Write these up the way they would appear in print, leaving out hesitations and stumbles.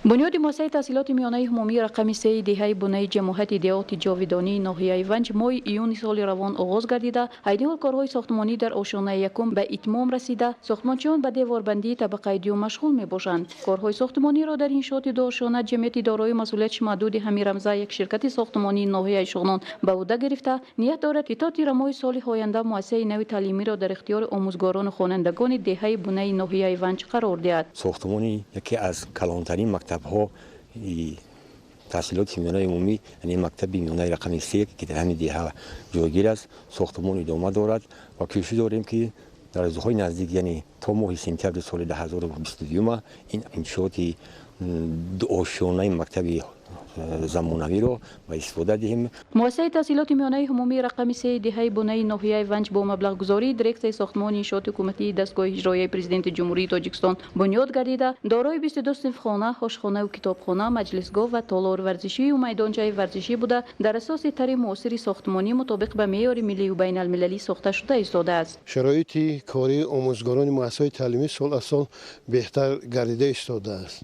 Бунёди муассисаи таҳсилоти миёнаи умумии рақами 3 деҳаи Бунаи ҷамоати деҳоти Ҷовидонии ноҳияи Ванҷ моҳи июни соли равон оғоз гардида, айни ҳол корҳои сохтмонӣ дар ошёнаи якум ба итмом расида, сохтмончиён ба деворбандии табақаи дуюм машғул мебошанд. Корҳои сохтмониро дар иншооти дуошёна ҷамъияти дорои масъулияти маҳдуди Ҳамирамза, як ширкати сохтмонии ноҳияи Шуғнон, ба ӯҳда гирифта, ният дорад, ки то тирамоҳи соли оянда муассисаи нави таълимиро дар ихтиёри омӯзгорону хонандагони деҳаи Бунаи ноҳияи Ванҷ қарор диҳад. Сохтмони яке аз калонтарин мактабҳои таҳсилоти миёнаи умумӣ, яъне мактаби миёнаи рақами 3, ки дар ҳамин деҳа ҷойгир аст, сохтмон идома дорад ва кӯшиш дорем, ки дар рӯзҳои наздик, яъне то моҳи сентябри соли 2022, ин иншооти дуошёнаи мактаби замонавиро ба истифода диҳем. Муассисаи таҳсилоти миёнаи умумии рақами 3 деҳаи Бунаи ноҳияи Ванҷ бо маблағгузории дирексияи сохтмони иншооти ҳукуматии дастгоҳи иҷроияи Президенти Ҷумҳурии Тоҷикистон бунёд гардида, дорои 22 синфхона, ошхонаву китобхона, маҷлисгоҳ ва толори варзишию майдончаи варзишӣ буда, дар асоси тарҳи муосири сохтмонӣ мутобиқ ба меъёри миллию байналмилалӣ сохта шуда истодааст. Шароити кории омӯзгорони муассисаҳои таълимӣ сол аз сол беҳтар гардида истодааст.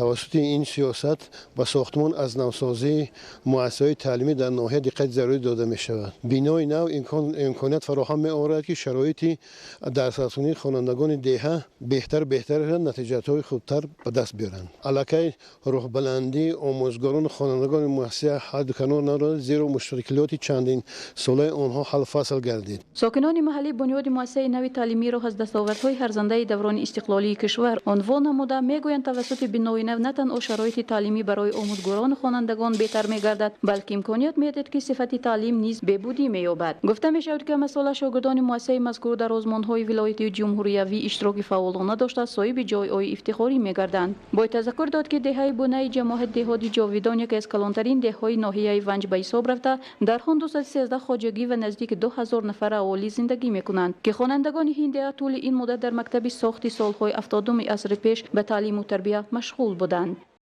Тавассути ин сиёсат ба сохтмон аз навсозии муассисаҳои таълимӣ дар ноҳия диққати зарурӣ дода мешавад. Бинои нав имконият фароҳам меорад, ки шароити дарсрасонии хонандагони деҳа беҳтар беҳтар шавад, натиҷаҳои хубтар ба даст биёранд. Аллакай рӯҳбаландии омӯзгорону хонандагони муассиса ҳадду канор надорад, зеро мушкилоти чандин солаи онҳо ҳалфасл гардид. Сокинони маҳаллӣ бунёди муассисаи нави таълимиро аз дастовардҳои арзандаи даврони истиқлолии кишвар унвон намуда, мегӯянд, тавассути бинои нав на танҳо шароити таълимӣ барои омӯзгорону хонандагон беҳтар мегардад, балки имконият медиҳад, ки сифати таълим низ беҳбудӣ меёбад. Гуфта мешавад, ки ҳамасола шогирдони муассисаи мазкур дар озмунҳои вилоятию ҷумҳуриявӣ иштироки фаъолона дошта, соҳиби ҷойҳои ифтихорӣ мегарданд. Бояд тазаккур дод, ки деҳаи Бунаи ҷамоати деҳоти Ҷовидон яке аз калонтарин деҳҳои ноҳияи Ванҷ ба ҳисоб рафта, дар он 213 хоҷагӣ ва наздики 2000 нафар аҳолӣ зиндагӣ мекунанд, ки хонандагони ин деҳа тӯли ин муддат дар мактаби сохти солҳои 70-уми асри пеш ба таълиму тарбия машғул буданд.